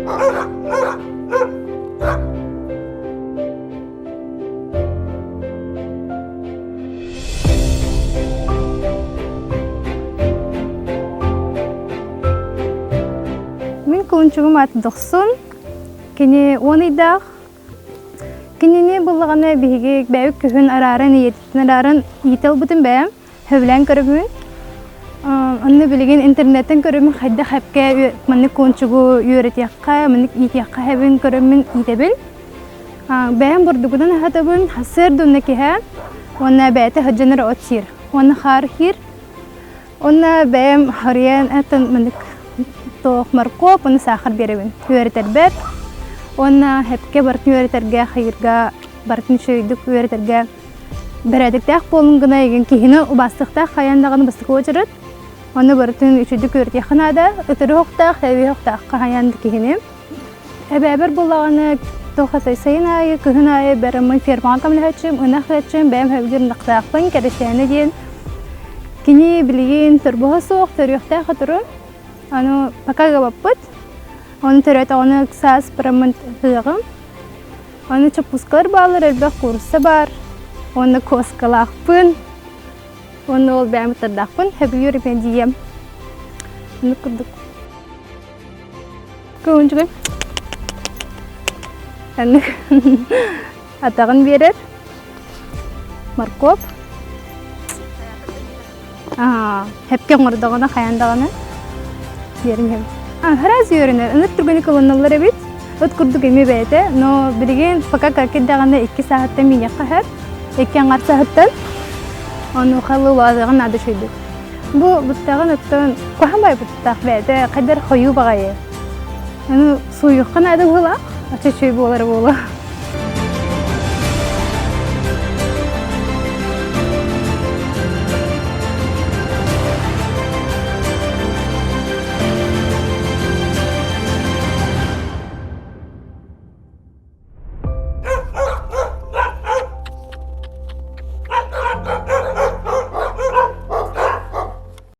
Мин кулунчугум аата Дохсун. Кини 10 ыйдаах. Кинини буллаҕына биһиги бэйэбит күһүн арааран ийэтиттэн арааран иитэ ылбытым бэйэм. Сөбүлээн көрөбүн. Онно билигин интернеттэн көрөммүн хайдах эпкэ маннык куончугу үөрэтиэххэ, маннык иитиэххэ хэбин көрөммүн иитэбин. Бэйэм бурдугунан аһатабын, сарсыарда уонна киһэ уонна бэйэтэ сылдьан эрэ от сиир. Уонна хаар сиир. Уонна бэйэм харыйан этэн маннык туох моркуоп уонна саахар биэрэбин үөрэтэрбэр. Уонна эпкэ барытын үөрэтэргэ, хайыырга барытын үчүгэйдик үөрэтэргэ бэрээдэктээх буолун гына игин киһини убаастыахтаах хайаан даҕаны бастакы уочарат. Ону барытын үчүгдүк үөрэтиэххэ наада. Ытырыһыахтаах, тэбиэхтээх хайаан да киһини. Эбээбэр буоллаҕына туох этэй сайын аайы, кыһын аайы бараммын фермаҕа көмөлөһөөччүм, ынах ыаччым, бэйэм сөбүлүүр ынахтаахпын, кэрэсээнэ диэн. Кини билигин торбоһо суох, төрүөхтээх отору. Аны пока ыабаппыт. Ону төрөөтөҕүнэ саас бараммын ыаҕым. Аны чоппускалар бааллар, элбэх куурусса баар. Уонна куоскалаахпын. Уонна ол бэйэм ыттардаахпын. Сөбүлүүр эпиэдьийэм. Оннук курдук. Көҥүлчүгэй. Оннук атаҕын биэрэр. Моркуоп. Хэпке оҥордоҕуна хайаан даҕаны биэрин иһэбит. Араас үөрэнэр, ынырык түргэнник ылыналлар эбит. Ыт курдук эмиэ бэйэтэ, но билигин пока кыракый даҕаны икки сааһыттан мииниэххэ сөп, икки аҥар сааһыттан. Онуоха ылы улаатыаҕын наада үчүгэйдик. Бу быттаҕын оттон куһаҕан баҕайы быттаах бэйэтэ хайдар хойуу баҕайы. Ону сууйуохха наада быһыылаах, оччо үчүгэй буолара буолуо.